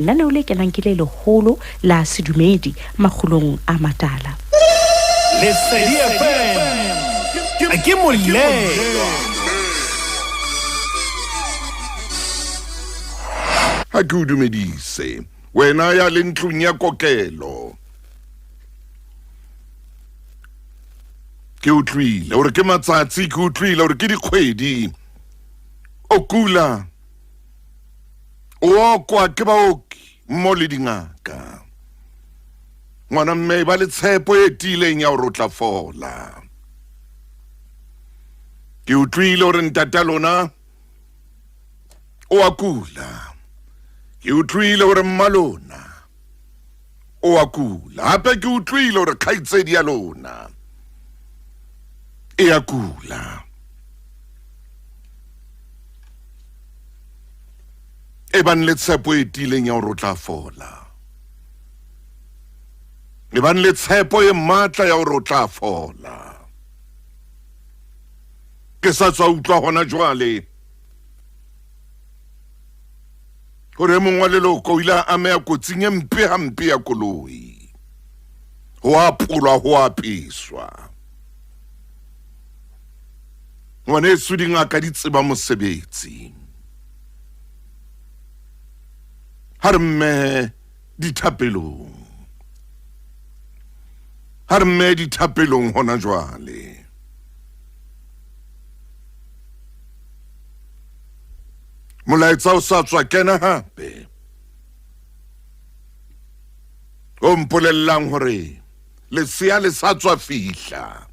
Lenaneo le kenang ke le leholo la sedumedi makgulong a matala. Lesedi FM ke molelwa. Ha ke o dumedise wena ya le ntlong ya kokelo. Ke utlwile gore ke matsatsi, ke utlwile gore ke dikgwedi o kula, o okwa ke baoki mmo le dingaka. Ngwana mme, ba le tshepo e tiileng ya gore o tla fola. Ke utlwile gore ntata lona o a kula, ke utlwile gore mma lona o a kula, gape ke utlwile gore kgaitsedi ya lona e a kula. E bang le tshepo e tiileng ya gore o tla fola, e bang le tshepo e maatla ya gore o tla fola. Ke sa tswa utlwa gona jwale gore e mongwe wa leloko o ile a ameya kotsing e mpe hampe ya koloi, go apolwa, go apeswa. Ngwaneso, dingaka di tseba mosebetsi. Ha re mme dithapelong, ha re mme dithapelong hona jwale. Molaetsa o sa tswa kena hape o mpolellang hore lesea le sa tswa fihla.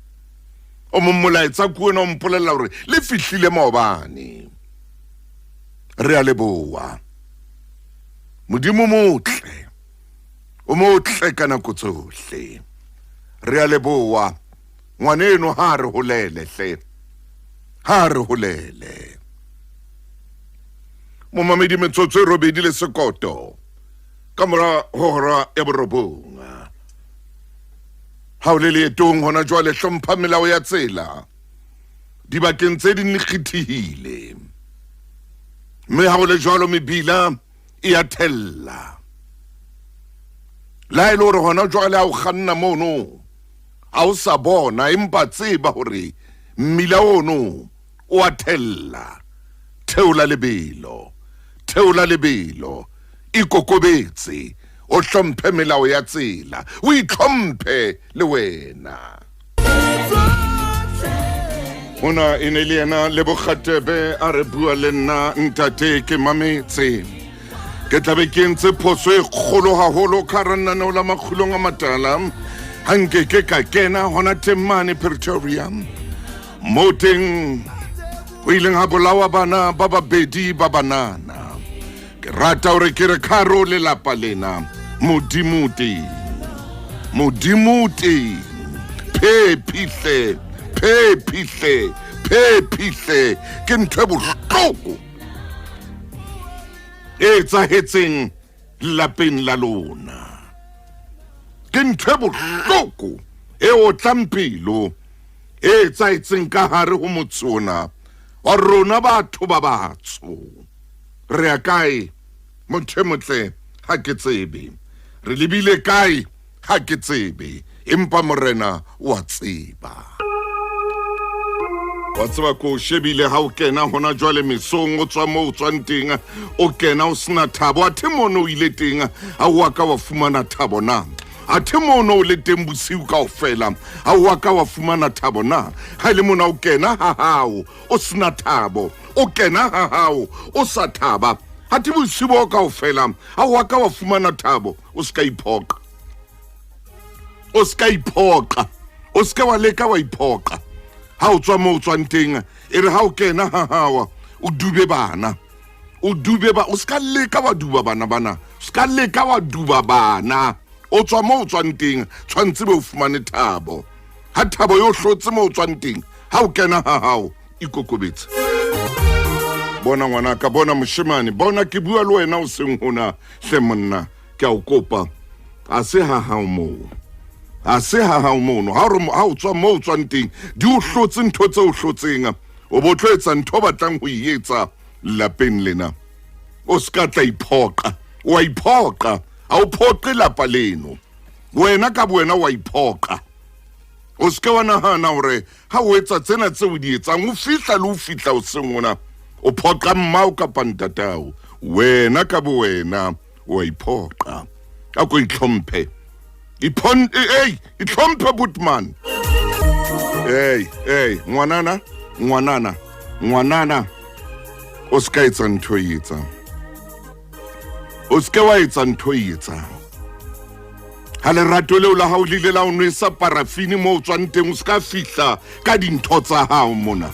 O mong molaetsa ke ona o mpolella hore le fihlile maobane. Re a leboha. Modimo motle, o motle ka nako tsohle. Re a leboha. Ngwaneno ha re holele hle, ha re holele. Momamedi, metsotso e robedi le sekoto ka mora hora ya borobong. Ha o le leetong hona jwale, hlompha melao ya tsela. Dibakeng tse ding le kgethehile, mme ha o le jwalo mebila e a thella. Le ha e le hore hona jwale ha o kganna mono ha o sa bona, empa tseba hore mmila ono o a thella. Theola lebelo, theola lebelo, ikokobetse, o hlomphe melao ya tsela, o itlhomphe le wena. Mona e ne le yena Lebogatebe a re bua le nna ntate ke mametse. Ke tlabe ke entse phoso e kgolo haholo ka hara lenaneo la Makgulong a Matala ha nke ke ka kena hona teng mane Pretoria, mo teng ho ileng ha bolawa bana ba babedi ba banana. Ke rata hore ke re kharo lelapa lena, Modimo teng, Modimo teng. Phephihle, phephihle, phephihle, ke ntho e bohloko e etsahetseng lapeng la lona. Ke ntho e bohloko e otlang pelo e etsahetseng ka hare ho motse ona wa rona batho ba batsho. Re ya kae motho e motle? Ha ke tsebe re lebile kae, ha ke tsebe, empa Morena o a tseba. Wa tseba ko o shebile ha o kena hona jwale mesong, o tswa moo o tswang teng, o kena o sena thabo. Athe mono o ile teng ha o a ka wa fumana thabo na? Athe mono o le teng bosiu kaofela ha o a ka wa fumana thabo na? Ha e le mona o kena ha hao o sena thabo, o kena ha hao o sa thaba, athe bosiu bo kaofela ha o a ka wa fumana thabo. O se ka iphoqa, o se ka iphoqa, o se ka wa leka wa iphoqa. Ha o tswa moo o tswang teng, e re ha o kena ha hawa o dube bana, o dube ba, o se ka leka wa duba bana bana, o se ka leka wa duba bana. O tswa moo o tswang teng, tshwantse be o fumane thabo. Ha thabo e o hlotse moo o tswang teng, ha o kena ha hao ikokobetse. Bona ngwanaka, bona moshemane, bona ke bua le wena o seng hona hle monna, ke a o kopa, a se ha hao moo, a se ha hao mono. Ha o ha o tswa moo o tswang teng, di o hlotse ntho tse o hlotseng, o bo tlo etsa ntho o batlang ho e etsa lapeng lena. O se ka tla iphoqa. O a iphoqa, ha o phoqe lapa leno. Wena ka bowena o a iphoqa. O se ke wa nahana hore ha o etsa tsena tseo o di etsang, o fihla le ho fihla hoseng hona, o phoqa mmao kapa ntatao. Wena ka bowena o a iphoqa. A ko itlhomphe. Iphon ei, itlhomphe Bootman. Ei, ei, ngwanana, ngwanana, ngwanana. O se ka etsa ntho e etsang. O se ke wa etsa ntho e etsang. Ha lerato leo la hao le ile la o nwesa parafini moo o tswang teng, o se ka fihla ka dintho tsa hao mona.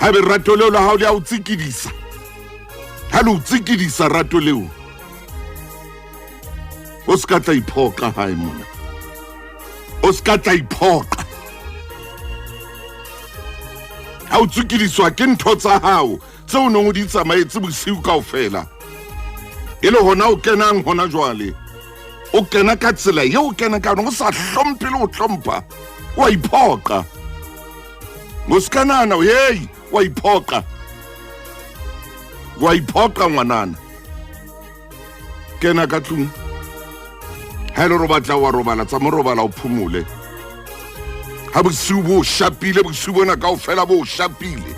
Ha ebe rato leo la hao le a o tsikidisa, ha le o tsikidisa rato leo, o se ka tla iphoqa hae mona. O se ka tla iphoqa. Ha o tsikidiswa ke ntho tsa hao tse o neng o di tsamaetse bosiu kaofela, e le hona o kenang hona jwale, o kena ka tsela eo o kena ka yona, o sa hlomphe le ho hlompha, o a iphoqa. O se ka nahana, hei, o a iphoqa. O a iphoqa ngwanana. Kena ka tlung. Ha e le hore o batla wa robala, tsa mo robala o phomole. Ha bosiu bo shapile, bosiu bona kaofela bo shapile,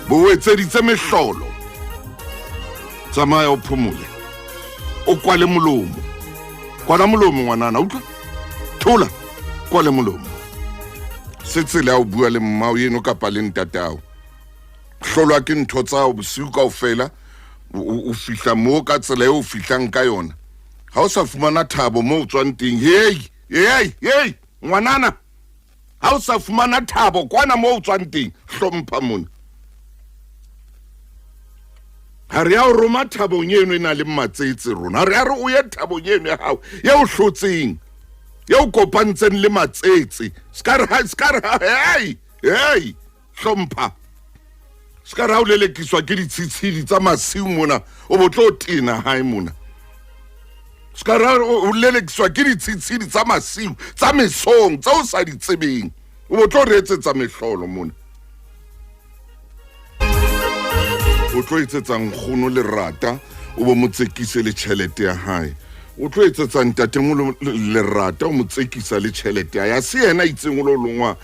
bo etseditse mehlolo, tsamaya o phomole, o kwale molomo. Kwala molomo ngwanana, utlwa? Thola, kwale molomo. Se tsela ya ho bua le mmao eno kapa le ntatao. Hlolwa ke ntho tsa hao bosiu kaofela, o fihla moo ka tsela eo o fihlang ka yona. Ha o sa fumana thabo moo o tswang teng, hei, hei, hei, ngwanana. Ha o sa fumana thabo kwana moo o tswang teng, hlompha mona. Ha re ya o roma thabong eno e nang le matsetse rona. Ha re ya re o ye thabong eno ya hao, e o hlotseng, e o kopantseng le matsetse. Se ka re ha, se ka re ha, hei, hei, hlompha. Se ka re ha o lelekiswa ke ditshitshidi tsa masiu mona, o bo tlo tena hae mona. Se ka re ha o lelekiswa ke ditshitshidi tsa masiu, tsa mesong, tse o sa di tsebeng, o bo tlo re etsetsa mehlolo mona. O tlo etsetsa nkgono lerata, o bo mo tsekise le tjhelete ya hae. O tlo etsetsa ntatemoholo lerata, o mo tsekisa le tjhelete ya hae. Ha se yena a itseng o lo longwa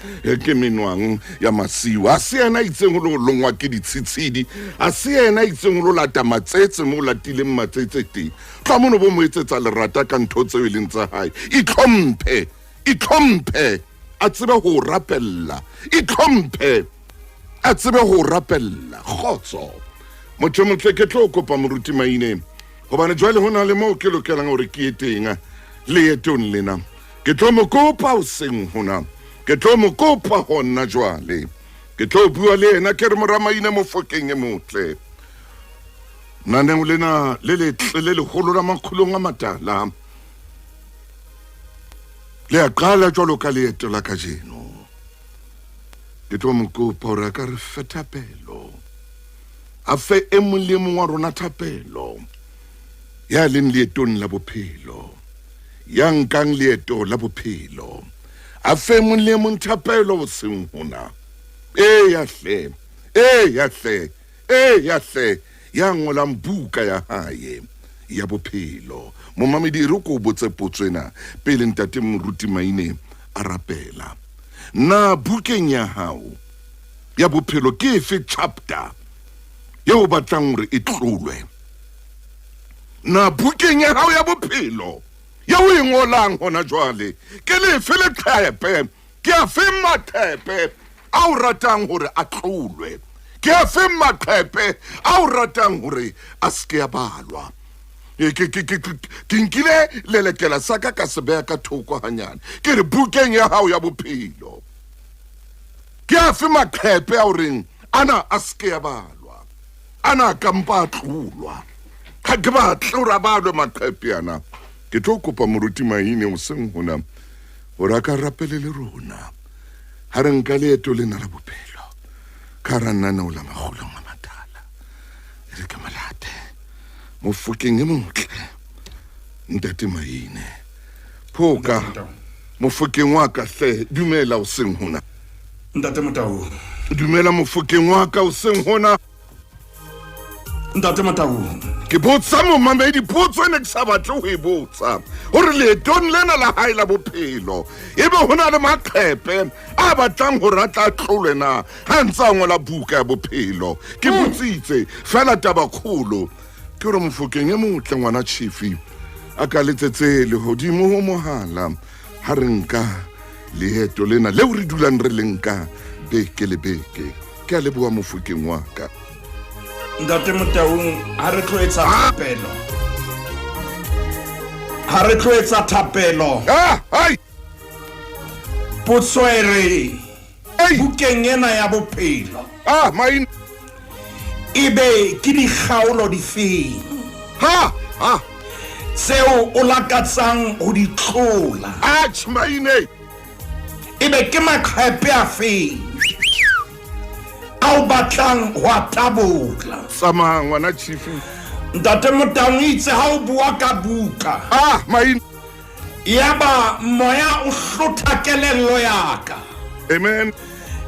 ke menwang ya masiu. Ha se yena a itseng o lo longwa ke ditshitshidi. Ha se yena a itseng o lo lata matsetse mo o latileng matsetse teng. Tloha mono bo mo etsetsa lerata ka ntho tseo e leng tsa hae. Itlhomphe, itlhomphe, a tsebe ho o rapella. Itlhomphe, a tsebe ho o rapella. Kgotso. Motho e motle, ke tlo kopa moruti Maine, hobane jwale ho na le moo ke lokelang hore ke ye teng leetong lena. Ke tlo mo kopa hoseng hona. Ke tlo mo kopa hona jwale. Ke tlo bua le yena ke re, mora Maine Mofokeng e motle. Naneo lena le letle le leholo la makgulong a matala le a qala jwalo ka leeto la kajeno. Ke tlo mo kopa hore a ka re fe thapelo, a fe e mong le e mong wa rona thapelo, ya leng leetong la bophelo, ya nkang leeto la bophelo, a fe e mong le e mong thapelo hoseng hona. Eya hle, eya hle, eya hle, ya ngolang buka ya hae ya bophelo. Momamedi, e re ko o botse potso ena pele ntate Moruti Maine a rapela. Na bukeng ya hao ya bophelo ke efe chapter eo o batlang hore e tlolwe? Na bukeng ya hao ya bophelo eo o e ngolang hona jwale ke lefe leqhepe? Ke afe maqhepe a o ratang hore a tlolwe? Ke afe maqhepe a o ratang hore a se ke a balwa? Ke nkile lelekela sa ka ka se beha ka thoko hanyane. Ke re bukeng ya hao ya bophelo ke afe maqhepe a o reng ana a se ke a balwa, ana a ka mpa a tlolwa? Ha ke batle hore a balwe maqhepe ana. Ke tlo kopa moruti Maine hoseng hona hore a ka rapele le rona ha re nka leeto lena la bophelo ka hara lenaneo la Makgulong a Matala. E re ke molate Mofokeng e motle, ntate Maine. Phoka Mofokeng wa ka hle, dumela hoseng hona. Ntate Motau. Dumela Mofokeng wa ka hoseng hona. Ntate Motau. Ke botsa momamedi potso e ne ke sa batle ho e botsa, hore leetong lena la hae la bophelo ebe ho na le maqhepe a batlang hore a tla tlolwe na ha ntse a ngola buka ya bophelo. Ke botsitse fela tabakgolo ke hore Mofokeng e motle ngwana Chifi a ka letsetse lehodimo ho mohala ha re nka leeto lena leo re dulang re le nka beke le beke. Ke a leboha Mofokeng wa ka. Ntate Motaung, ha re tlo etsa thapelo. Ha re tlo etsa thapelo. Potso e re bukeng ena ya bophelo. Maine. Ebe ke dikgaolo difeng? Ha. Tseo o lakatsang ho di tlola. Maine. Ebe ke maqhepe a feng ao batlang ho a tabola? Tsamaya ngwana Chifi. Ntate Motaung itse ha o bua ka buka. Maine. Yaba moya o hlotha kelello ya ka. Amen.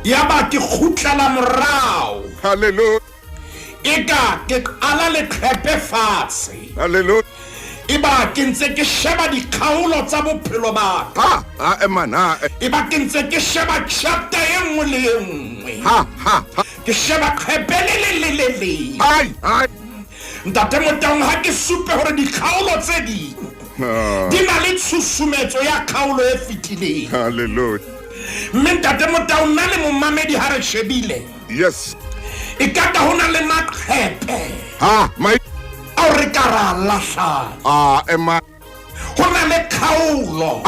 Yaba ke kgutlela morao. Hallelujah. Eka ke qala leqhepe fatshe. Hallelujah. Eba ke ntse ke sheba dikgaolo tsa bophelo ba ka. Eba ke ntse ke sheba chapter e nngwe le e nngwe. Ke sheba qhepe le le le le le. Ntate Motaung, ha ke supe hore dikgaolo tse ding di na le tshusumetso ya kgaolo e fetileng. Hallelujah. Mme Ntate Motaung, nna le momamedi ha re shebile. Yes. E ka ka ho na le maqhepe. Ao re ka ra lahlang. Ho na le kgaolo.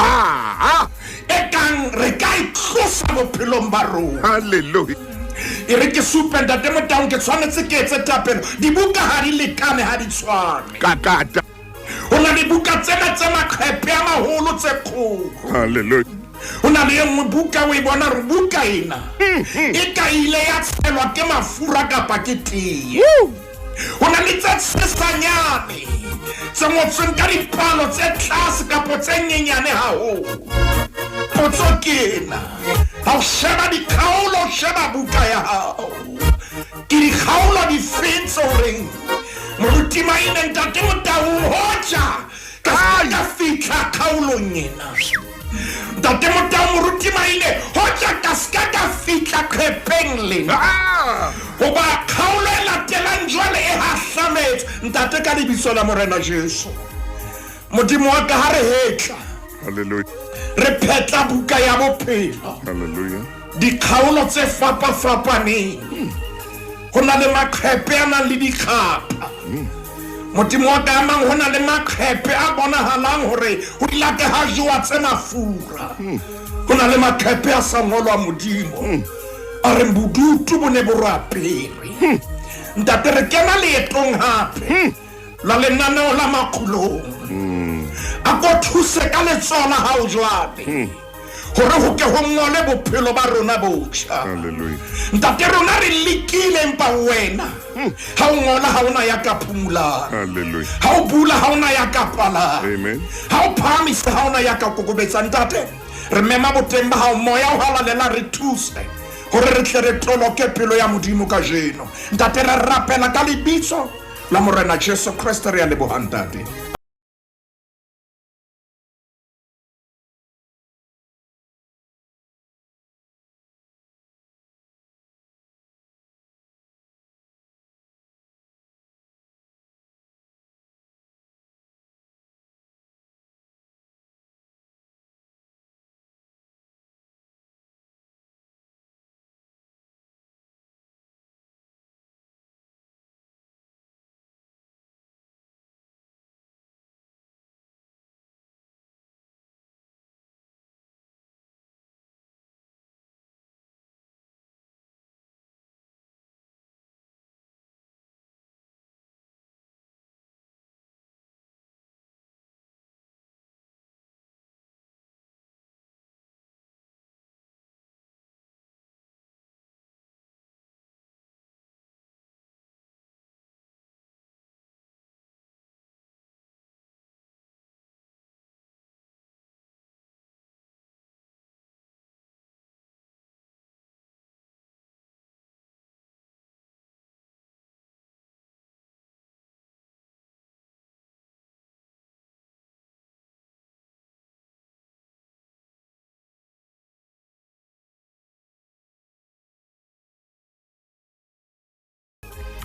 E kang re ka e tlosa bophelong ba rona. Hallelujah. E re ke supe Ntate Motaung, ke tshwanetse ke etse thapelo. Dibuka ha di lekane, ha di tshwane. Kakata. Ho na le buka tsena tse maqhepe a maholo tse kgolo. Hallelujah. Ho na le e nngwe buka o e bona hore buka ena e ka ile ya tshelwa ke mafura kapa ke tee. Ho na le tse tshesanyane tse ngotsweng ka dipalo tse tlase kapa tse nyenyane haholo. Potso ke ena, ha o sheba dikgaolo, sheba buka ya hao. Ke dikgaolo difeng tse horeng moruti Maine Ntate Motaung hoja ka fihla kgaolong ena? Ntate Motaung, moruti Maine hoja ka ska ka fihla qhepeng lena. Hoba kgaolo e latelang jwale e hahlametse. Ntate, ka lebitso la Morena Jesu, Modimo wa ka, ha re hetla. Hallelujah. Re phetla buka ya bophelo. Hallelujah. Dikgaolo tse fapafapaneng. Ho na le maqhepe a nang le dikgapha. Modimo wa ka, mang ho na le maqhepe a bonahalang hore ho ile ka ha jowa tse mafura. Ho na le maqhepe a sa ngolwa Modimo. A re bodutu bo ne bo re apere. Ntate, re kena leetong hape la lenaneo la makgulong. A ko thuse ka letsoho la hao jwale hore ho ke ho ngole bophelo ba rona botjha. Hallelujah. Ntate, rona re lekile, empa wena ha o ngola ha ona ya ka phomolang. Hallelujah. Ha o bula ha ona ya ka kwalang. Amen. Ha o phahamisa ha ona ya ka kokobetsa. Ntate, re mema boteng ba hao, moya o halalelang re thuse hore re tle re toloke pelo ya Modimo kajeno. Ntate, re rapela ka lebitso la Morena Jesu Kreste, re a leboha Ntate.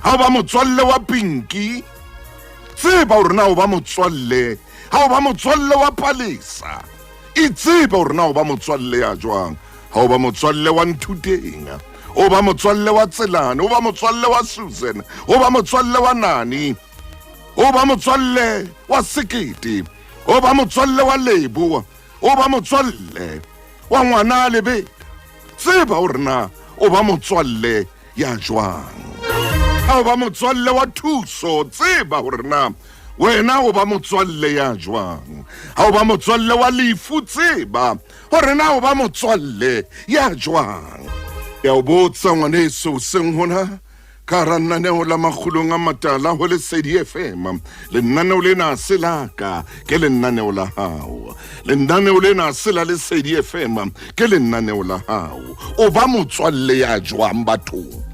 Ha o ba motswalle wa Pinki, tseba hore na o ba motswalle. Ha o ba motswalle wa Palesa, e tsebe hore na o ba motswalle ya jwang. Ha o ba motswalle wa Nthuteng, o ba motswalle wa Tselane, o ba motswalle wa Susan, o ba motswalle wa Nani, o ba motswalle wa Sekete, o ba motswalle wa Lebo, o ba motswalle wa ngwana Lebeta, tseba hore na o ba motswalle ya jwang. Ha o ba motswalle wa Thuso, tseba hore na wena o ba motswalle ya jwang. Ha o ba motswalle wa Lefu, tseba hore na o ba motswalle ya jwang. Ya o botsa ngwaneso hoseng hona ka hara lenaneo la Makgulong a Matala ho Lesedi FM. Lenaneo lena se la ka, ke lenaneo la hao. Lenaneo lena se la Lesedi FM, ke lenaneo la hao. O ba motswalle ya jwang bathong?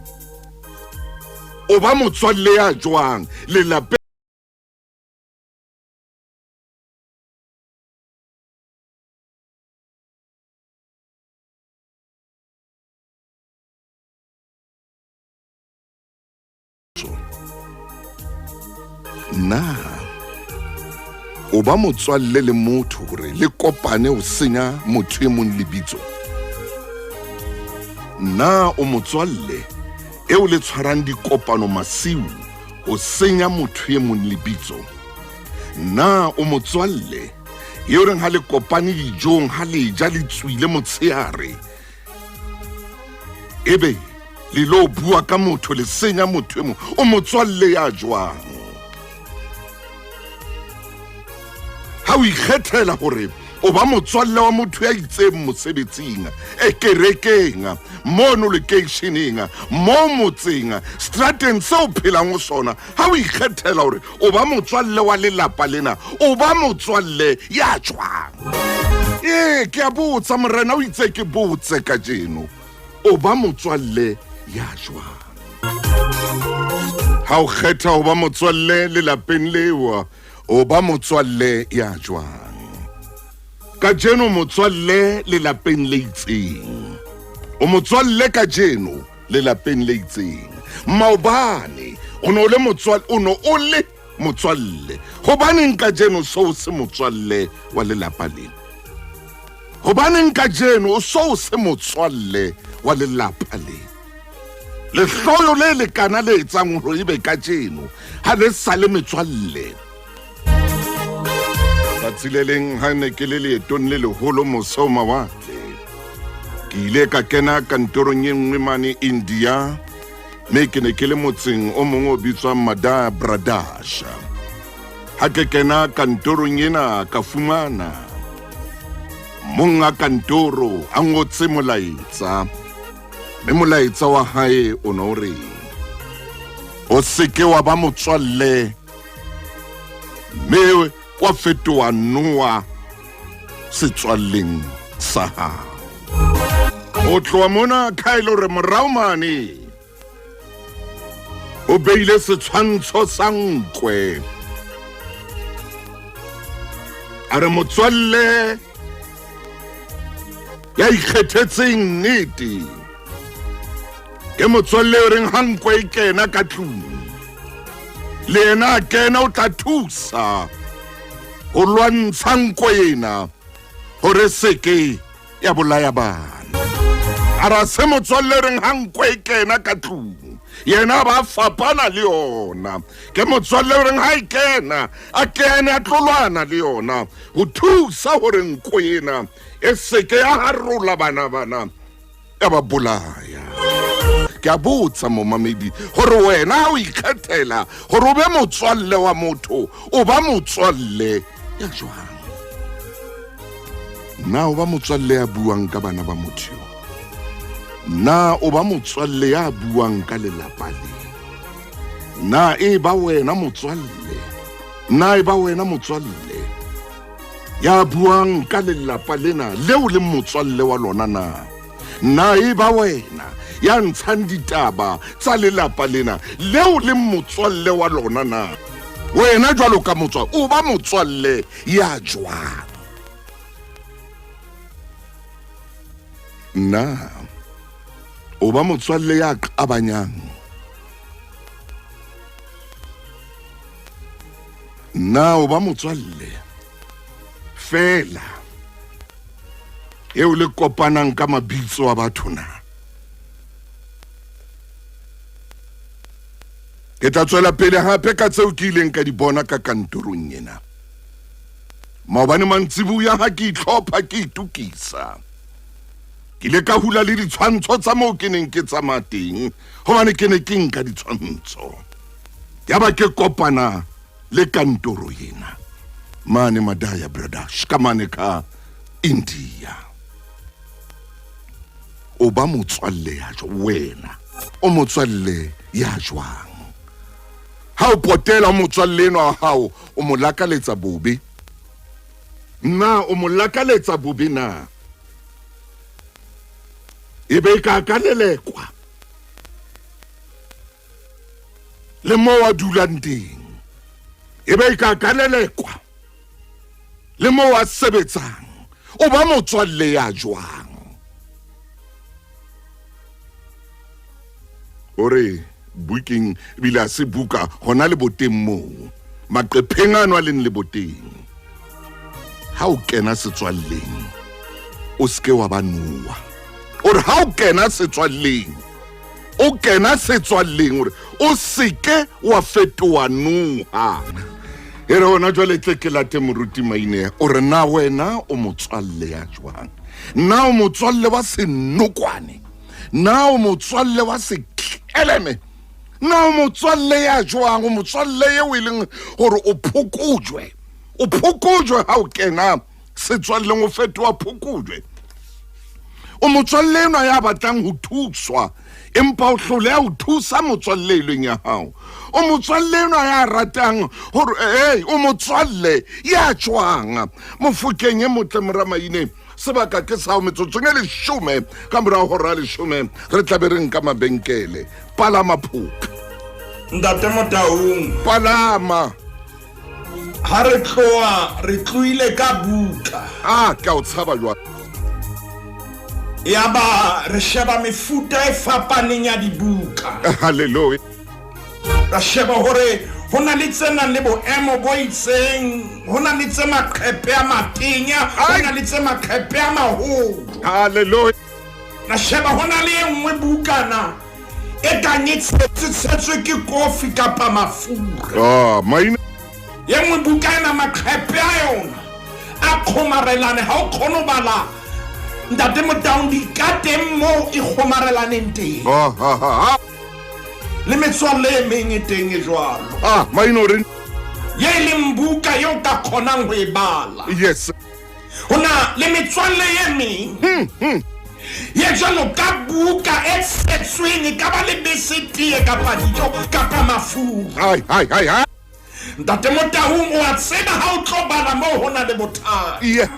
O ba motswalle ya jwang lelapeng? Na o ba motswalle le motho hore le kopane ho senya motho e mong lebitso? Na o motswalle eo le tshwarang dikopano masiu ho senya motho e mong lebitso? Na o motswalle eo reng ha le kopane dijong, ha le ja le tswile motshehare, ebe le lo bua ka motho, le senya motho e mong? O motswalle ya jwang? Ha o ikgethela hore o ba motswalle wa motho ya itseng mosebetsing, e kerekeng, mono lekeisheneng, mo motseng, strateng seo phelang ho sona, ha o ikgethela hore o ba motswalle wa lelapa lena, o ba motswalle ya jwang? Ee, ke a botsa, morena o itse ke botse kajeno, o ba motswalle ya jwang? Ha o kgetha ho ba motswalle lelapeng leo, o ba motswalle ya jwang? Kajeno motswalle lelapeng le itseng, o motswalle kajeno lelapeng le itseng. Maobane o no le motswalle, o no o le motswalle. Hobaneng kajeno so se motswalle wa lelapa lena? Hobaneng kajeno o so se motswalle wa lelapa lena? Lehloyo le lekana le etsang hore ebe kajeno ha le sa le metswalle. Tsatsi le leng ha ne ke le leetong le leholo mose ho mawatle, ke ile ka kena kantorong e nngwe mane India, mme ke ne ke le motseng o mong o bitswang Madhya Pradesh. Ha ke kena kantorong ena ka fumana monga kantoro a ngotse molaetsa, mme molaetsa wa hae o no re, o seke wa ba motswalle mme wa fetoha noa setswalleng sa hao. Ho tloha mona ka e le hore morao mane o beile setshwantsho sa nkwe, a re motswalle ya ikgethetseng nnete ke motswalle o reng ha nkwe e kena ka tlung le yena a kena, o tla thusa ho lwantsha nkwe ena hore seke ya bolaya bana. A ra se motswalle o reng ha nkwe e kena ka tlung yena ba fapana le yona, ke motswalle o reng ha e kena a kene a tlo lwana le yona ho thusa hore nkwe ena e seke ya harola bana bana ya ba bolaya. Ke a botsa momamedi hore wena ha o ikgethela hore o be motswalle wa motho, o ba motswalle ya jwang? Na o ba motswalle ya buang ka bana ba motho yo? Na o ba motswalle ya buang ka lelapa le? Na e ba wena motswalle? Na e ba wena motswalle ya buang ka lelapa lena leo le motswalle wa lona na? Na e ba wena ya ntshang ditaba tsa lelapa lena leo le motswalle wa lona na? Wena jwalo ka motswalle, o ba motswalle ya jwang? Na o ba motswalle ya qabanyang? Na o ba motswalle fela eo le kopanang ka mabitso a batho na? Ke tla tswela pele hape ka tseo ke ileng ka di bona ka kantorong ena. Maobane mantsibuya ha ke itlhopha ke itokisa, ke ile ka hula le ditshwantsho tsa moo ke neng ke tsamaya teng, hobane ke ne ke nka ditshwantsho. Yaba ke kopana le kantoro ena mane Madhya Pradesh, ka mane ka India. O ba motswalle ya jwang wena? O motswalle ya jwang? Ha o potela motswalle enwa wa hao, o mo lakaletsa bobe na? O mo lakaletsa bobe na? E be ka ka lelekwa le mo a dulang teng, e be ka ka lelekwa le mo a sebetsang. O ba motswalle ya jwang? O re bukeng, ebile a se buka hona le boteng moo maqepheng ano a leng le boteng. Ha o kena setswalleng, o seke wa ba noa. O re ha o kena setswalleng, o kena setswalleng, o re o seke wa fetoha noha. E re hona jwale tle ke late moruti Maine. O re na wena o motswalle ya jwang? Na o motswalle wa senokwane? Na o motswalle wa sekeleme? Na o motswalle ya jwang? O motswalle eo e leng hore o phokojwe, o phokojwe ha o kena setswalleng, o fetoha phokojwe. O motswalle enwa ya batlang ho thuswa, empa o hloleha ho thusa motswalle e leng ya hao. O motswalle enwa ya ratang hore hey, o motswalle ya jwang? Mofokeng e motle moramaine, sebaka ke sao. Metsotsong e 10 ka morao hora ya 10 re tlabe re nka mabenkele. Palama phoka. Ntate Motaung. Palama. Ha re tloha, re tlohile ka buka. Ah, ke a o tshaba jwang. Yaba re sheba mefuta e fapaneng ya dibuka. Hallelujah. Ra sheba hore ho na le tse nang le boemo bo itseng, ho na le tse maqhepe a matenya, ho na le tse maqhepe a maholo. Hallelujah. Ra sheba ho na le e nngwe bukana e kang e tshetswe ke kofi kapa mafura. Ah, maina. E nngwe buka ena maqhepe a yona a kgomarelane, ha o kgone ho bala Ntate Motaung, di ka teng moo e kgomarelaneng teng. Ah, ah, ah, ah. Le metswalle e meng e teng e jwalo. Ah, maina o re ye e leng buka eo ka kgonang ho e bala. Yes. Ho na le metswalle e meng ye jwalo ka buka e tshetsweng, e ka ba lebese, tee kapa dijo kapa mafura. Hai, hai, hai, hai. Ntate Motaung, o a tseba ha o tlo bala moo ho na le bothata. Yeah.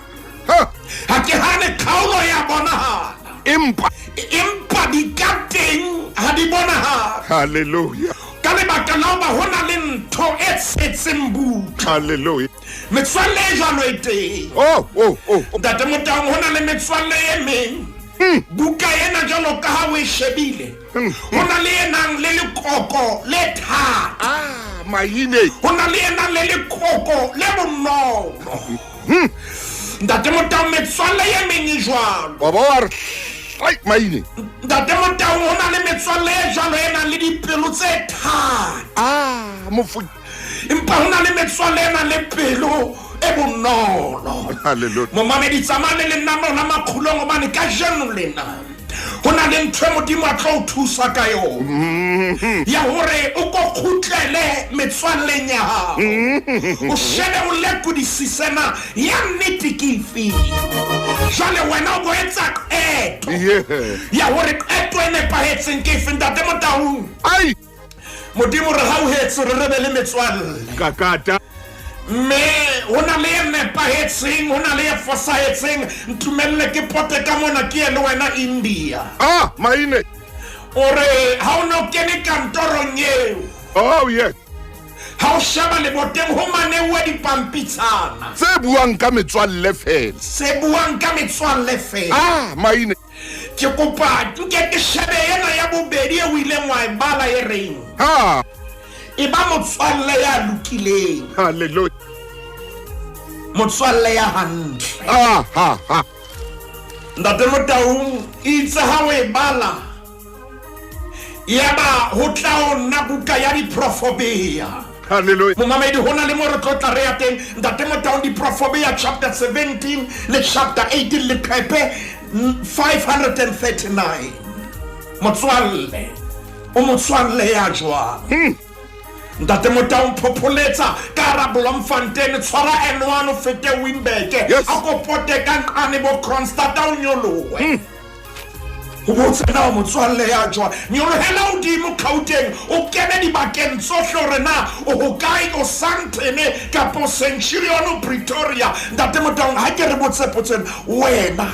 Ha. Ha ke hane kgaolo ya bonahala. Empa. Empa di ka teng ha di bonahala. Hallelujah. Ka lebaka la hoba ho na le ntho e tshetseng buka. Hallelujah. Metswalle e jwalo e teng. Oh, oh, oh. Ntate Motaung, ho na le metswalle e meng. Buka ena jwalo ka ha o e shebile, ho na le e nang le lekoko le thata. Ah, maine. Ho na le e nang le lekoko le bonolo. Ntate Motaung, metswalle e meng e jwalo. Wa ba wa re, ai, maine. Ntate Motaung, ho na le metswalle e jwalo e nang le dipelo tse thata. Ah, mofu. Empa ho na le metswalle e nang le pelo e bonolo. Hallelujah. Momamedi, tsamaya le lenaneo la Makgulong, hobane kajeno lena ho na le ntho e Modimo a tlo o thusa ka yona, ya hore o ko kgutlele metswalleng ya hao, o shebe, o lekodisise na ya nnete ke efeng. Jwale wena o bo etsa qeto ya hore qeto e nepahetseng ke efe. Ntate Motaung, Ai. Modimo re hauhetse re re be le metswalle. Kakata. Mme ho na le e nepahetseng, ho na le e fosahetseng. Ntumelle ke pote ka mona ke ye le wena India. Ah, maine. O re ha o no kene kantorong eo. Oh, yes. Ha o sheba leboteng ho maneuwe dipampitshana tse buang ka metswalle fela. Se buang ka metswalle fela. Ah, maine. Ke kopa nke ke shebe ena ya bobedi e o ileng wa e bala e reng. Ha. E ba motswalle ya lokileng. Hallelujah. Motswalle ya hantle. Ah, ha, ha. Ntate Motaung itse ha o e bala yaba ho tla ho nna buka ya diprofobia. Hallelujah. Momamedi ho na le mo re tlo tla re ya teng Ntate Motaung, diprofobia chapter 17 le chapter 18 leqephe 539. Motswalle o motswalle ya jwang? Ntate Motaung phopholetsa ka hara Bloemfontein, tshwara N1 o fete Wimberg, Yes. a ko pote ka nqane bo Kroonstad o nyolohe. Ho botse na o motswalle ya jwang? Nyolohela hodimo Gauteng, o kene dibakeng tsohle hore na o hokae, o Sandton kapa o Centurion o Pretoria. Ntate Motaung, ha ke re botse potso ena, wena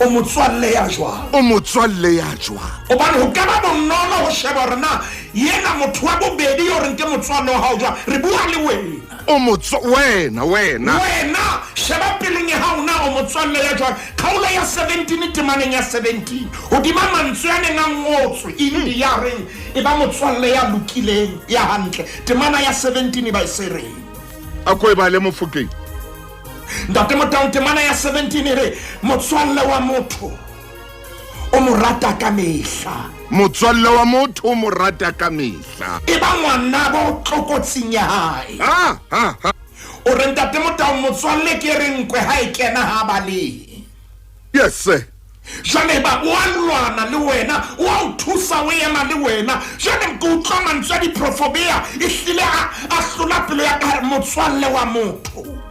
o motswalle ya jwang? O motswalle ya jwang? Hobane ho ka ba bonolo ho sheba hore na yena motho wa bobedi yo reng ke motswalle wa hao jwang. Re bua le wena. O motswa wena, wena. Wena sheba pelong ya hao na o motswalle ya jwang. Kgaolo ya 17 temaneng ya 17 hodima mantswe a neng a ngotswe India reng e ba motswalle ya lokileng ya hantle. Temana ya 17 e ba e se reng. A ko e bale Mofokeng. Ntate Motaung, temana ya 17 e re motswalle wa motho o mo rata ka mehla. Motswalle wa motho o mo rata ka mehla. E ba ngwanabo tlokotsing ya hae. Ha, ha, ha. O re Ntate Motaung, motswalle ke re nkwe ha e kena ha balehe. Yes sir. Jwale ba o a lwana le wena, o a o thusa, o ema le wena. Jwale ke utlwa mantswe a diprofobia e hlile a hlola pelo ya ka, motswalle wa motho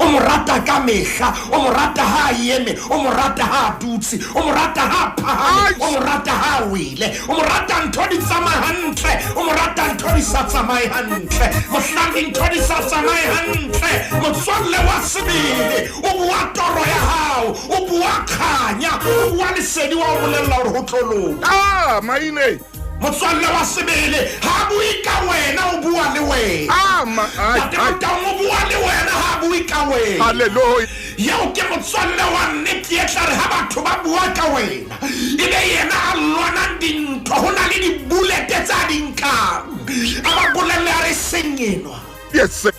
o mo rata ka mehla, o mo rata ha a eme, o mo rata ha a dutse, o mo rata ha a phahame, o mo rata ha a wele, o mo rata ntho di tsamaye hantle, o mo rata ntho di sa tsamaye hantle. Mohlang dintho di sa tsamaye hantle, motswalle wa sebele o bua toro ya hao, o bua kganya, o bua lesedi wa o bolella hore ho tlo loka. Ah, maine. Motswalle wa sebele ha bue ka wena, o bua le wena. Ah, ma, ai, Ntate ai. Motaung, o bua le wena, ha bue ka wena. Hallelujah. Yeo ke motswalle wa nnete e tla re ha batho ba bua ka wena, e be yena a lwanang dintho. Ho na le dibulete tsa di nkang, a ba bolelle a re seng enwa. Yes sir.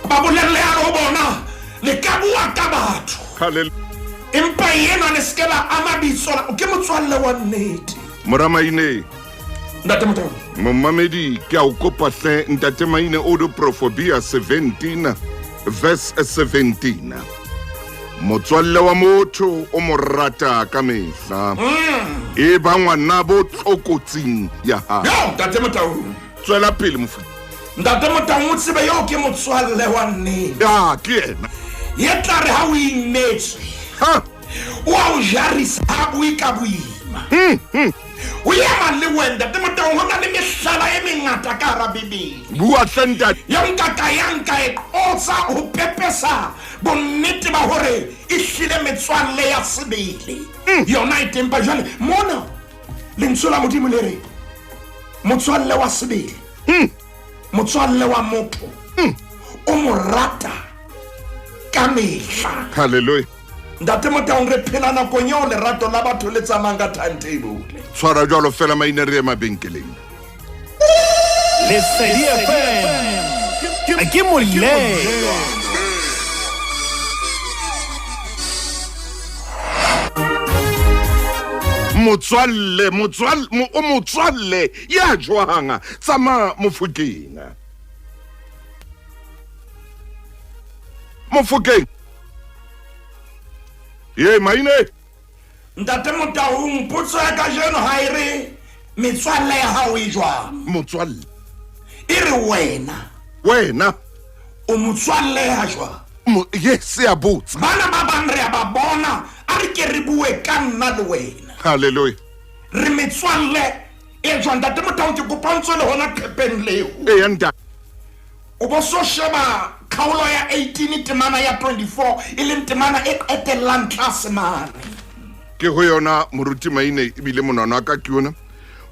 Ba bolelle a re ho bona le ka bua ka batho, Hallelujah. empa yena le se ke la ama bitso la. Ke motswalle wa nnete. Mora Maine. Ntate Motaung. Momamedi, ke a o kopa hle, Ntate Maine o do Profobia 17 verse 17. Motswalle wa motho o mo rata ka mehla. E ba ngwanabo tlokotsing ya hae. Yo, Ntate Motaung. Tswela pele mofu. Ntate Motaung, o tsebe yo ke motswalle wa nnete. Ya, ke yena. Ye tla re ha o imetswe, Ha. o a o jarisa, ha bue ka boima. O ema le wena, Ntate Motaung, ho na le mehlala e mengata ka hara Bibele. Bua hle ntate. Ya nka ka ya nka e qotsa ho pepesa bonnete ba hore e hlile metswalle ya sebele. Yona e teng ba jwale mona lentswe la Modimo le re motswalle wa sebele, motswalle wa motho o mo rata ka mehla. Hallelujah. Ntate Motaung, re phela nakong eo lerato la batho le tsamayang ka timetable. Tshwara jwalo fela maine re ye mabenkeleng. Lesedi FM ke molelwa. Motswalle, motswalle, o motswalle ya jwang? Tsamaya Mofokeng. Mofokeng. Ye maine. Ntate Motaung, potso ya kajeno ha e re metswalle ya hao e jwang? Motswalle. E re wena. Wena. O motswalle ya jwang? Yes, ya botsa. Bana ba bang re a ba bona, a re ke re bue ka nna le wena. Hallelujah. Re metswalle e jwang? Ntate Motaung, ke kopa o ntso le hona qhepeng leo. Eya, ntate. O bo so sheba kgaolo ya 18 temana ya 24 e leng temana e qetellang tlase mane. Ke ho yona moruti Maine ebile monwana wa ka ke yona.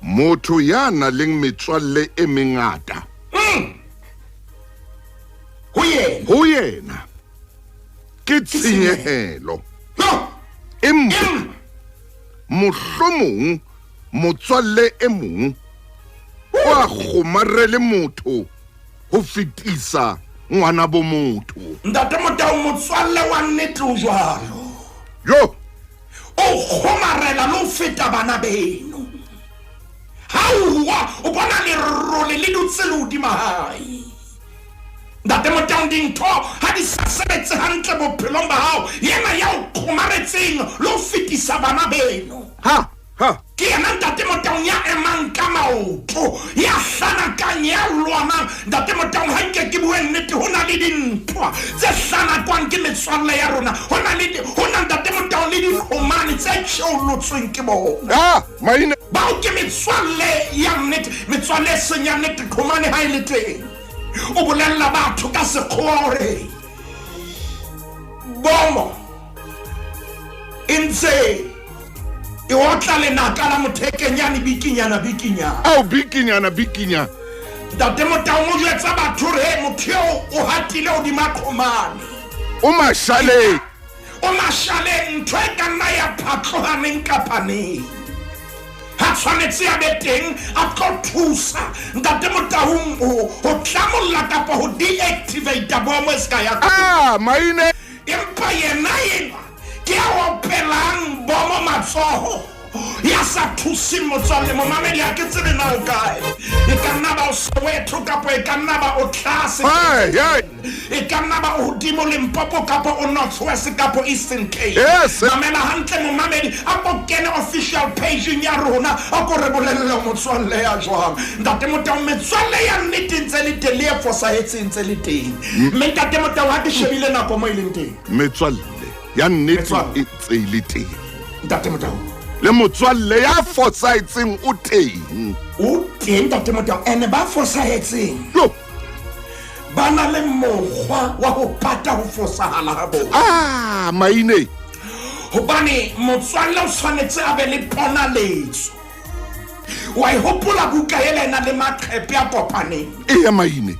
Motho ya nang le metswalle e mengata. Ho yena. Ho yena. Ke tshenyehelo. No. Empa mohlomong motswalle e mong O a kgomarele motho ho fetisa ngwana bo motho. Ntate Motau, motswalle wa nnete o jwalo. Yo! O kgomarela le ho feta bana beno. Ha o wa, o bona lerole le dutse le hodima hae. Ntate Motau, dintho ha di sa sebetse hantle bophelong ba hao, yena ya o kgomaretseng le ho fetisa bana beno. Ha! Ha! Ke yena Ntate Motaung ya emang ka maoto, ya hlanakang, ya lwanang. Ntate Motaung, ha nke ke bue nnete, ho na le dintwa tse hlanakwang ke metswalle ya rona. Ho na le, ho na Ntate Motaung le diqhomane tse tjheolotsweng ke bona. Ha! Maine. Bao ke metswalle ya nnete, metswalle e seng ya nnete, qhomane ha e le teng. O bolella batho ka sekgowa hore bomo e ntse e otla lenaka la mothekenyane bikinyana bikinyana. Ao, bikinyana bikinyana. Ntate Motaung o jwetsa batho hore he motho eo o hatile hodima qhomane. O mashaleng. O mashaleng, ntho e ka nna ya phatloha neng kapa neng. Ha tshwanetse ya be teng a tlo thusa Ntate Motaung ho tlamolla kapa ho deactivate bomo e ska ya. Ah, maine. Empa yena enwa ke ya opelang bomo matsoho, ya sa thuseng motswalle. Momamedi, ha ke tsebe na o kae. E ka nna ba o Soweto kapa e ka nna ba o tlase. Hey, hey. E ka nna ba o hodimo Limpopo kapa o North West kapa Eastern Cape. Yes. Mamela hantle momamedi, a ko kene official page-eng ya rona, a ko re bolelle motswalle ya jwang. Ntate Motaung, metswalle ya nnete ntse le teng, le e fosahetseng ntse le teng. Mme Ntate Motaung, ha ke shebile nako mo e leng teng. Metswalle ya nnete e ntse e le teng. Ntate Motaung. Le motswalle ya fosahetseng o teng. O teng Ntate Motaung, ene ba fosahetseng. Yo. Ba na le mokgwa wa ho pata ho fosahala ha bona. Ah, maine. Hobane motswalle o tshwanetse a be le ponaletso. Wa e hopola buka ela e na le maqhepe a kopaneng. Eya, maine.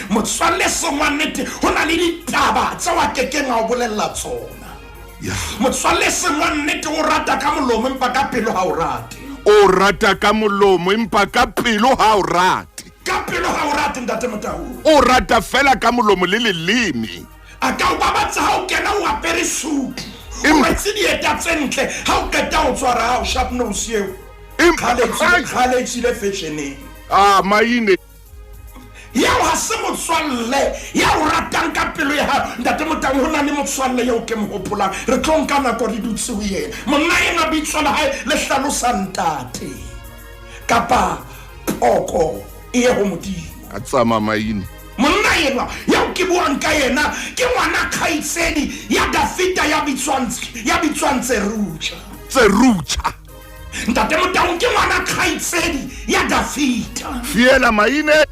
Motswalle seng wa nnete ho na le ditaba tseo a kekeng a o bolella tsona. Ya. Motswalle seng wa nnete o rata ka molomo empa ka pelo ha o rate. O rata ka molomo empa ka pelo ha o rate. Ka pelo ha o rate Ntate Motaung. O rata fela ka molomo le leleme. A ka o babatsa ha o kena o apere sutu. O rwetse dieta tse ntle ha o qeta o tswa ra o sharp nose eo. Kgale e tswile fashioneng. Ah, maine. Yeo ha se motswalle ya o ratang ka pelo ya hao. Ntate Motaung, ho na le motswalle eo ke mo hopolang. Re tlo nka nako re dutse ho yena. Monna enwa bitso la hae le hlalosa ntate kapa poko e ye ho Modimo. A tsamaya maine. Monna enwa eo ke buang ka yena ke ngwana kgaitsedi ya Dafita ya bitswang Tseruja. Tseruja. Ntate Motaung ke ngwana kgaitsedi ya Dafita. Fiela maine.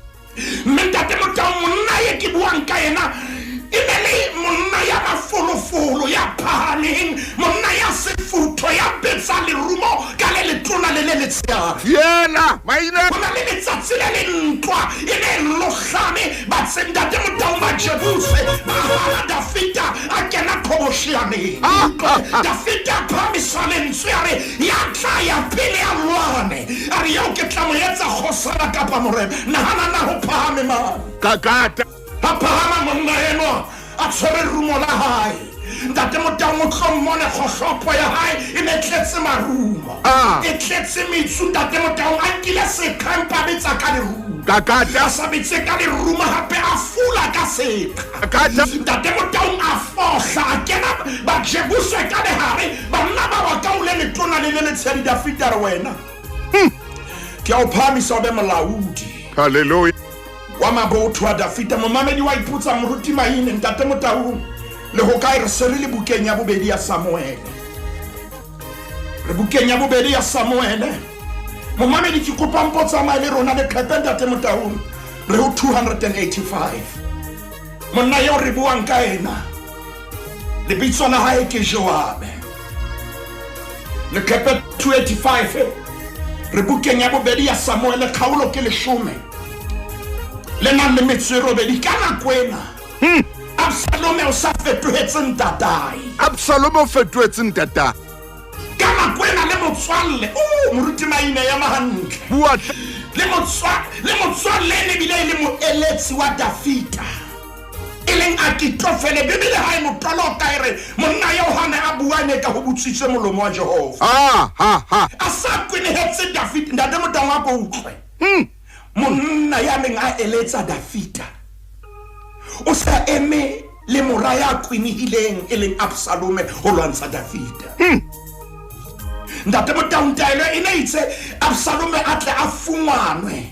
Mme Ntate Motaung, monna ye ke buang ka yena e ne le monna ya mafolofolo, ya phahameng, monna ya sefutho, ya betsa lerumo ka le letona le le letshehadi. Fiela maine. Ho na le letsatsi le le ntwa e ne lohlame batseng Ntate Motaung ba Jebuse ba hana Dafita a kena qhobosheaneng. Dafita a phahamisa lentswe a re ya tla ya pele a lwane. A re eo ke tla mo etsa kgosana kapa morena. Nahana na ho phahame mang. Kakata. A phahama monna enwa a tshwere rumo la hae. Ntate Motaung o tlo mmone kgohlopo ya hae e ne tletse marumo. E tletse metsu. Ntate Motaung a nkile seqha empa a betsa ka lerumo. Kakata. A sa betse ka lerumo hape a fula ka seqha. Kakata. Ntate Motaung a fohla a kena Bajebuse ka lehare. Banna ba wa ka o le letona le le letshehadi. Dafita re wena. Ke a o phahamisa o be molaodi. Hallelujah. Wa mabotho a Dafita. Momamedi wa ipotsa moruti Maine Ntate Motaung le ho kae? Re se re le bukeng ya bobedi ya Samuele. Re bukeng ya bobedi ya Samuele. Momamedi ke kopa mpo tsamaye le rona leqhepe Ntate Motaung. Re ho 285. Monna eo re buang ka ena lebitso la hae ke Joabe. Leqhepe 285. Re bukeng ya bobedi ya Samuele kgaolo ke 10. Le nang le metso e robedi ka nako ena. Absalome o sa fetohetse ntatae. Absalome o fetohetse ntatae. Ka nako ena le motswalle. O moruti Maine ya mahantle. Bua. Le motswalle e ne bile e le moeletsi wa Dafita, e leng Akitofele. Bibele ha e mo toloka e re monna eo ha ne a bua ne ka ho botsitswe molomo wa Jehova. A sa kwenehetse Dafita. Ntate Motaung, a ko utlwe. Monna ya neng a eletsa Dafita o sa eme le mora ya kwenehileng e leng Absalome ho lwantsha Dafita. Ntate Motaung, taelo e ne itse Absalome a tle a fungwanwe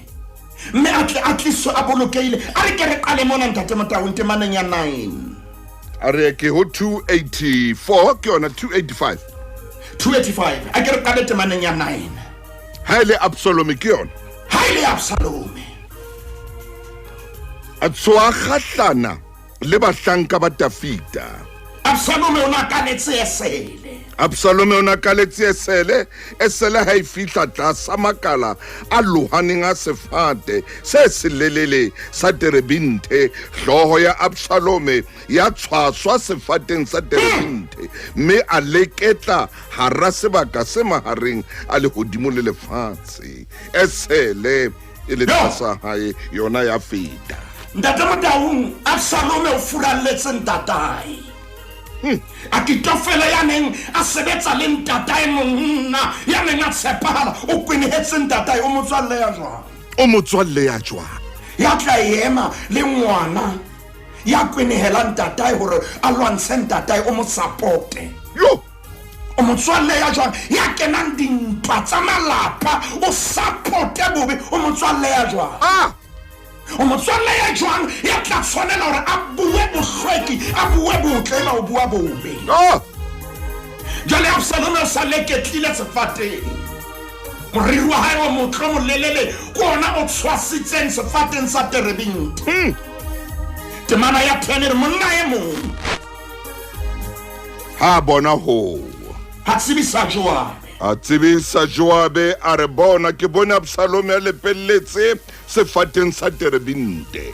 mme a tle a tliswe a bolokehile. A re ke re qale mona, Ntate Motaung, temaneng ya 9. A re ke ho 284, ke yona 285. 285. A ke re qale temaneng ya 9. Ha e le Absalome ke yona. Ha e le Absalome. A tshoha kgahlana le bahlanka ba Dafita. Absalome o na kaletse esele. Absalome o na kaletse esele. Esele ha e fihla tlasa makala a lohaneng a sefate se selelele sa terebinthe, hlooho ya Absalome ya tshwaswa sefateng sa terebinthe, mme a leketla hara sebaka se mahareng a lehodimo le lefatshe. Esele e le tlasa hae, yona ya feta. Ntate Motaung, Absalome o furalletse ntatae. Akitofele ya neng a sebetsa le ntatae, monna ya neng a tshepahala, o kwenehetse ntatae. O motswalle ya jwang? O motswalle ya jwang? Ya tla ema le ngwana ya kwenehela ntatae hore a lwantshe ntatae, o mo supporte. Yo! O motswalle ya jwang ya kenang dintwa tsa malapa, o supporte bobe? O motswalle ya jwang? O motswalle ya jwang ya tla tshwanela hore a bue bohlweki, a bue botle, eba o bua bobe? Jwale Absalome o sa leketlile sefateng, moriri wa hae o motle molelele ke ona o tshwasitseng sefateng sa terebinte. Temana ya 10 e re monna e mong ha bona ho ha tsebisa Joabe. A tsebisa Joabe, a re, bona, ke bone Absalome a lepelletse sefateng sa terebinte.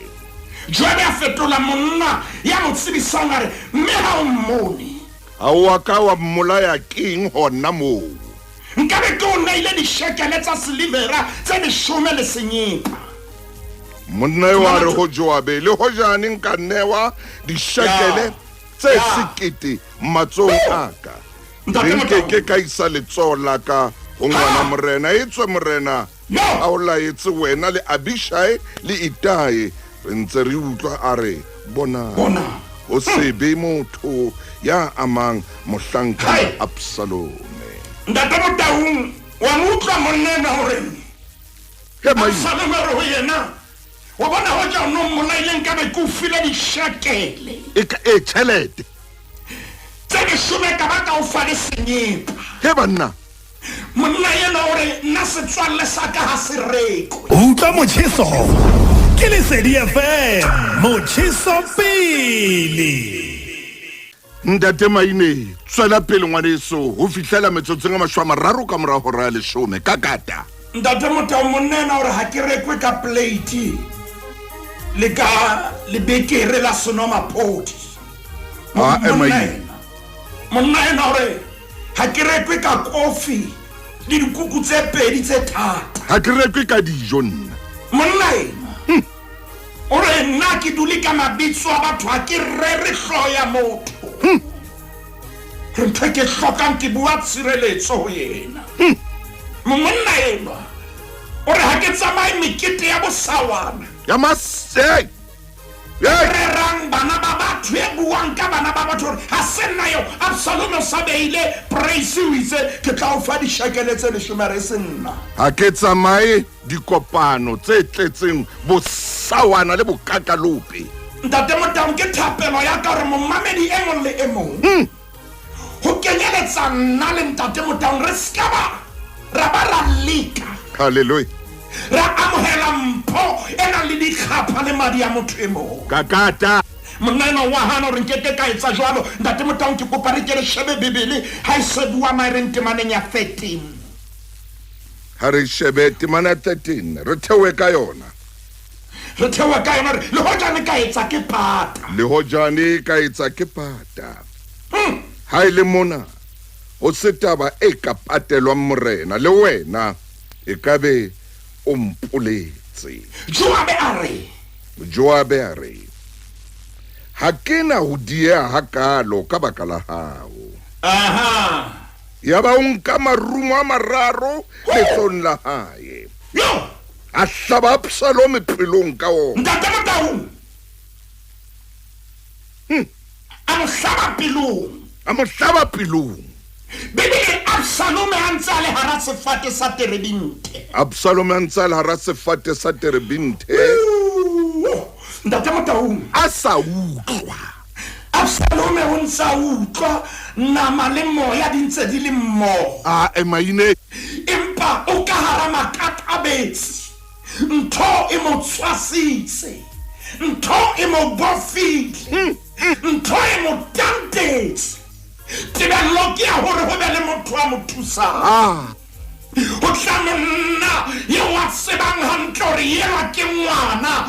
Joabe a fetola monna ya mo tsebisang, a re, mme ha o mmone, ha o a ka wa mmolaya keng hona moo? Nkabe ke o neile dishekele tsa silivera tse 10 le senyepa. Monna eo a re ho Joabe, le hojane nka newa dishekele tse 1000 matsohong a ka, nke ke ka isa letsoho la ka ho ngwana morena. Etswe morena a o laetse wena le Abishai le Itai, re ntse re utlwa a re, bona, ho se be motho ya amang mohlanka Absalome. Ntate Motaung, wa mo utlwa monna enwa hore Absalome re ho yena, wa bona hoja o no mmolaile nkabe ke o file dishekele e tjhelete tse 10 ka ba ka o fa le senyepa. He banna. Monna yena o re nna setswalle sa ka ha se rekwe. Utlwa motjheso ke Lesedi FM, motjheso pele. Ntate Maine, tswela pele ngwaneso ho fihlela metsotsong a 30 ka mora hora ya 10 ka kata. Ntate Motaung, monna ena o re ha ke rekwe ka plate le ka lebekere la senomaphodi. Monna ena o re ha ke rekwe ka kofi le dikuku tse 2 tse thata. Ha ke rekwe ka dijo nna. Monna ena o re nna ke dule ka mabitso a batho, ha ke rere hlooho ya motho. Re ntho ke hlokang ke bua tshireletso ho yena. Monna enwa o re ha ke tsamaye mekete ya bosawana ya mase rerang bana ba batho, e buang ka bana ba batho, hore ha se nna eo. Absalome o sa beile praise, o itse ke tla o fa dishekele tse 10, re se nna. Ha ke tsamaye dikopano tse tletseng bosawana le bokakalope. Ntate Motaung, ke thapelo ya ka hore momamedi e mong le e mong ho kenyeletsa nna le Ntate Motaung, re ska ba ra ba ra leka. Hallelujah. Ra amohela mpho e nang le dikgapha le madi a motho e mong. Kakata. Monna enwa wa hana hore nkeke ka etsa jwalo. Ntate Motaung, ke kopa re ke re shebe Bibele ha e se bua maereng temaneng ya 13. Ha re shebe temana ya 13, re theohe ka yona. Re theohe ka yona, re le hojane ka etsa ke pata. Le hojane ka etsa ke pata. Ha e le mona ho se taba e ka patelwang morena le wena, e ka be o mpoletse. Joabe a re. Joabe a re, Ha ke na ho dieha hakaalo ka baka la hao. Aha. Yaba o nka marumo a mararo letsong la hae. Yo! A hlaba Absalome pelong ka ona. Ntate Motaung. A mo hlaba pelong. A mo hlaba pelong. Bibele Absalome a ntse a le hara sefate sa terebinthe. Absalome a ntse a le hara sefate sa terebinthe. Ntate Motaung. A sa utlwa. Absalome o ntse a utlwa nama le moya di ntse di le mmoho. A emaine. Empa o ka hara makakabetsi. Ntho e mo tshwasitse. Ntho e mo bofile. Ntho e mo tantetse. Tebello ke ya hore ho be le motho a mo thusang. Ho tla monna eo a tsebang hantle hore enwa ke ngwana,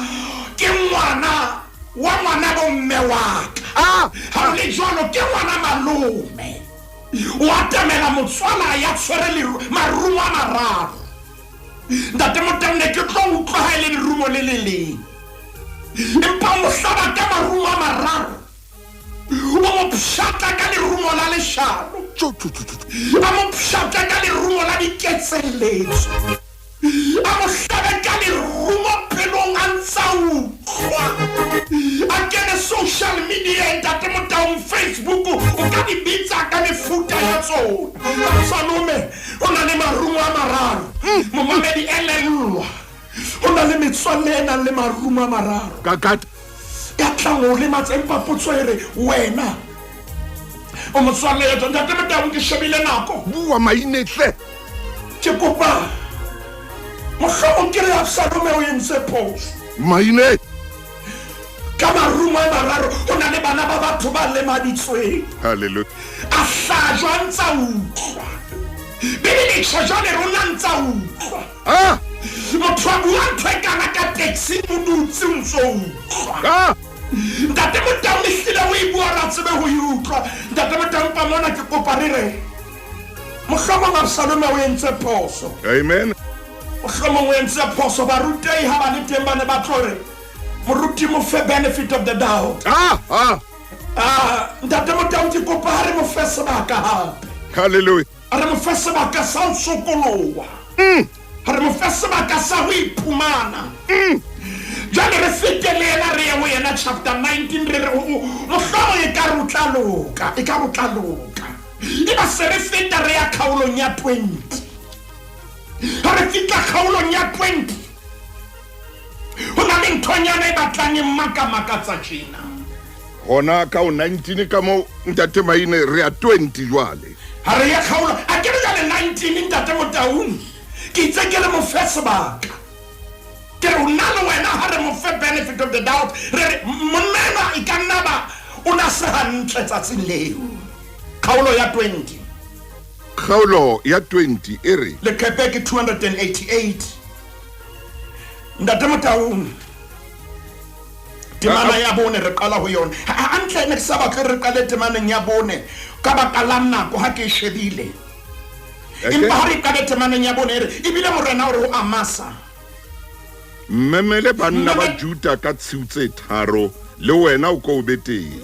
ke ngwana wa ngwana bomme wa ka. Ha ho le jwalo ke ngwana malome. O atamela motswala ya tshwere marumo a mararo. Ntate Motaung ne ke tlo utlwa ha e le lerumo le le leng. Empa o mo hlaba ka marumo a mararo. O mo pshatla ka lerumo la leshano. A mo pshatla ka lerumo la diketselletso. A mo hlabe ka lerumo pelong a ntsa utlwa. A kene social media, Ntate Motaung, Facebook, o ka di bitsa ka mefuta ya tsona. Absalome o na le marumo a mararo. Momamedi elellwa. O na le metswalle e nang le marumo a mararo. Ka Ya tlang ho lematsa, empa potso e re wena o motswalle ya tswa. Ntate Motaung, ke shebile nako. Bua maine hle. Ke kopa mohlomong ke re Absalome o entse phoso. Maine. Ka marumo a mararo ho na le bana ba batho ba lemaditsweng. Hallelujah. A hlajwa a ntsa utlwa. Bibele e tjho jwale rona ntsa utlwa. Motho a bua ntho e kana ka taxi o dutse o ntso utlwa. Ntate Motaung ehlile o e bua ra tsebe ho e utlwa. Ntate Motaung pa mona ke kopa re re mohlomong Absalome o entse phoso. Amen. Mohlomong o entse phoso. Barutehi ha ba le teng ba ne ba tlo re moruti mo fe benefit of the doubt. Ntate Motaung ke kopa ha re mo fe sebaka hape. Hallelujah. A re mo fe sebaka sa ho sokoloha. Ha re mo fe sebaka sa ho iphumana. Jwale re fete le yena re ye ho yena chapter 19 re re mohlomong e ka re o tla loka, e ka re o tla loka. Eba se re feta re ya kgaolong ya 20. Ha re fihla kgaolong ya 20, ho na le nthonyana e batlang e makamakatsa tjena. Hona ka o 19 ka moo Ntate Maine re ya 20 jwale. Ha re ya kgaolo, a ke re jwale 19 Ntate Motaung. Ke itse ke re mo fe sebaka. Ke re nna le wena ha re mo fe benefit of the doubt. Re re monna enwa e ka nna ba o na se hantle tsatsing leo. Kgaolo ya 20. Kgaolo ya 20 e re leqepe ke 288. Ntate Motaung, temana ya bone re qala ho yona. Hantle ne ke sa batle re qale temaneng ya bone ka baka la nako ha ke e shebile. Empa ha re qale temaneng ya bone e re ebile morena o re ho Amasa, mmemele banna ba Juda ka tshiu tse tharo le wena o ko o be teng.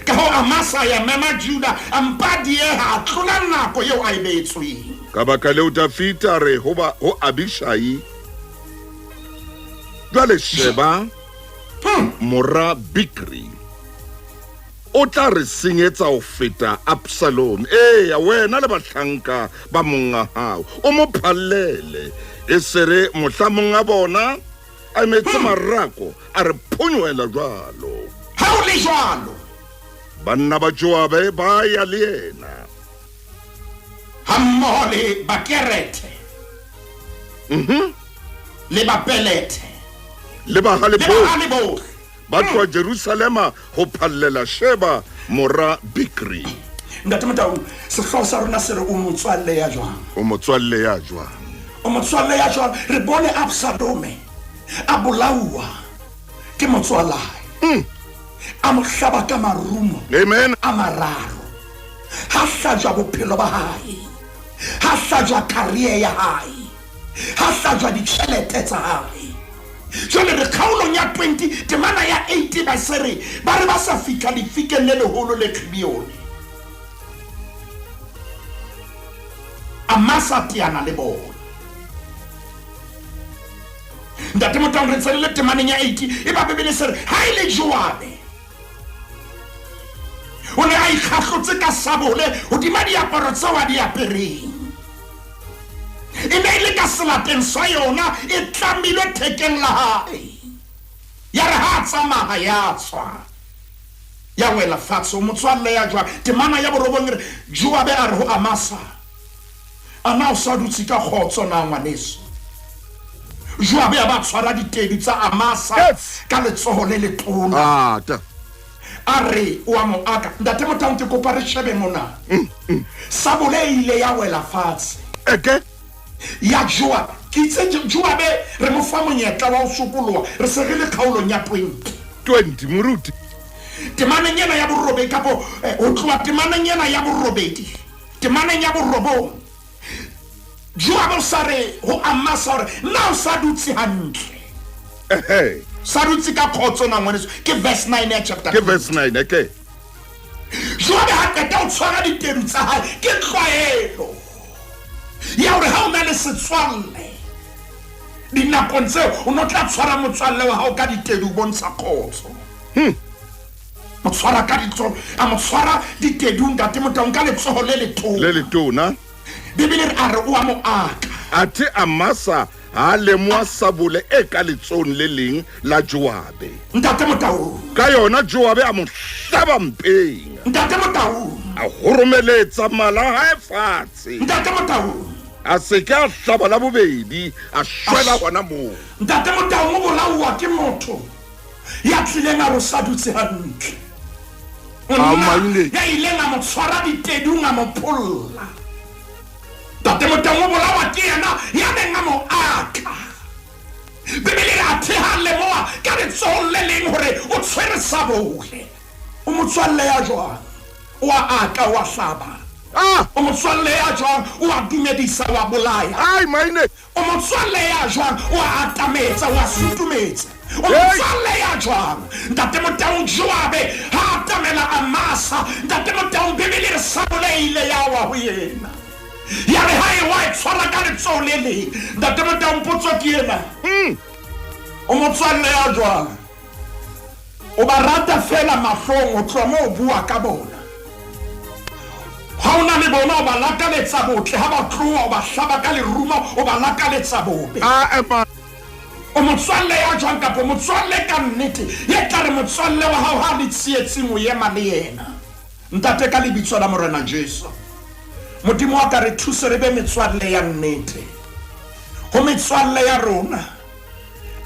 Ka ho Amasa ya mema Juda, a mpa dieha, a tlola nako eo a e beetsweng. Ka baka leo Dafita a re ho Abishai, jwale sheba mora Bikri o tla re senyetsa ho feta Absalom. Eya wena le bahlanka ba monga hao o mo phallele, e se re mohla monga bona a metse marako a re phonyohela jwalo. Ha ho le jwalo, banna ba Joabe ba ya le yena hammoho le Bakerethe le Bapelethe le bahale bohle ba tloha Jerusalema ho phallela Sheba mora Bikri. Ntate Motaung, sehlooho sa rona se re o motswalle ya jwang? O motswalle ya jwang? O motswalle ya jwang? Re bone Absalome a bolauwa ke motswalae. A mo hlaba ka marumo. Amen. A mararo. Ha hlajwa bophelo ba hae. Ha hlajwa career ya hae. Ha hlajwa ditjhelete tsa hae. Jwale re kgaolong ya 20 temana ya 8 ba se re ba re ba sa fihla lefikeng le leholo le Gibeone. Amasa teana le bona. Ntate Motaung re ntse re le temaneng ya 8 e ba Bibele se re ha e le Joabe o ne a ikgahlotse ka sabole hodima diaparo tseo a di apereng. E ne e le ka selateng sa yona e tlamilwe thekeng la hae. Ya re ha a tsamaya ya tswa ya wela fatshe. O motswalle ya jwang? Temana ya borobong e re Joabe a re ho Amasa, A na o sa dutse ka kgotso na ngwaneso? Joabe a ba tshwara ditedu tsa Amasa ka letsoho le letona. A re o a mo aka. Ntate Motaung ke kopa re shebe mona. Sabole e ile ya wela fatshe. Eke. Ya Joabe. Ke itse Joabe re mo fa monyetla wa ho sokoloha. Re se re le kgaolong ya 20. 20 moruti. Temaneng ena ya borobedi kapo ho tloha temaneng ena ya borobedi. Temaneng ya borobong Joabe o sa re ho Amasa hore na o sa dutse hantle. Ehe. Sa dutse ka khotso na ngwaneso. Ke verse 9 ya chapter. Ke verse 9 okay. Joabe ha qeta ho tshwara ditedu tsa hae ke tlwaelo ya hore ha o na le setswalle dinakong tseo o no tla tshwara motswalle wa hao ka ditedu o bontsha khotso. Mo tshwara ka ditsoho a mo tshwara ditedu ntate Motaung ka letsoho le letona. Le letona. Bibele re a re o a mo aka. Athe Amasa ha a lemoha sabole e ka letsohong le leng la Joabe. Ntate Motaung. Ka yona Joabe a mo hlaba mpeng. Ntate Motaung. A horomeletsa mala a hae fatshe. Ntate Motaung. A se ke a hlaba la bobedi, a shwela hona moo. Ntate Motaung o bolaoa ke motho ya tlileng a re o sa dutse hantle. Monna ya ileng a mo tshwara ditedung a mo pholla. Ntate Motaung o bolawa ke yena ya neng a mo atla. Bibele e athe ha lemoha ka letsohong le leng hore o tshwere sabole. O motswalle ya jwang? O a atla, o a hlaba. O motswalle ya jwang? O a dumedisa, o a bolaya. Ai maine. O motswalle ya jwang? O a atametsa, o a sutumetsa. O motswalle ya jwang? Ntate Motaung Joabe ha atamela Amasa, Ntate Motaung Bibele e re sabole e ile ya wa ho yena. Ya re ha e wa e tshwara ka letsoho le leng. Ntate Motaung potso ke ena. O motswalle ya jwang? O ba rata feela mahlong ho tloha moo o bua ka bona. Ha o na le bona o ba lakaletsa botle, ha ba tloha o ba hlaba ka lerumo o ba lakaletsa bobe. O motswalle ya jwang kapa motswalle ka nnete ye tla re motswalle wa hao ha le tsietsing o ema le yena. Ntate ka lebitso la Morena Jesu, Modimo wa ka re thuse re be metswalle ya nnete ho metswalle ya rona.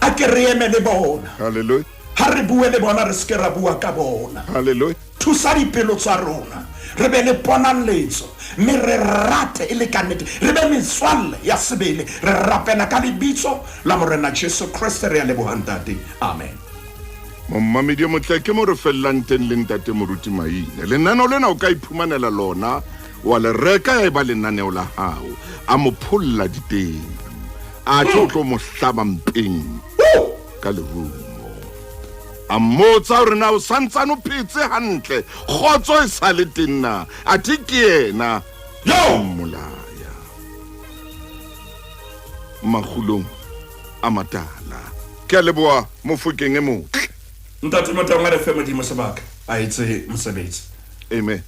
A ke re eme le bona. Hallelujah. Ha re bue le bona re se ke ra bua ka bona. Hallelujah. Thusa dipelo tsa rona re be le ponalletso mme re rate e le ka nnete re be metswalle ya sebele. Re rapela ka lebitso la Morena Jesu Kreste re a leboha Ntate. Amen. Mommamedi o motle ke mo re fellang teng le Ntate Moruti Maine. Lenaneo lena o ka iphumanela lona wa le reka ya eba lenaneo la hao. A mo pholla diteng. A tlo tlo mo hlaba mpeng ka lerumo. A mmotsa hore na o santsane o phetse hantle, kgotso e sa le teng na? Athe ke yena Yo! mmolaya. Makgulong a matala. Ke a leboha Mofokeng e motle. Ntate Motaung a re fe Modimo sebaka a etse mosebetsi. Amen.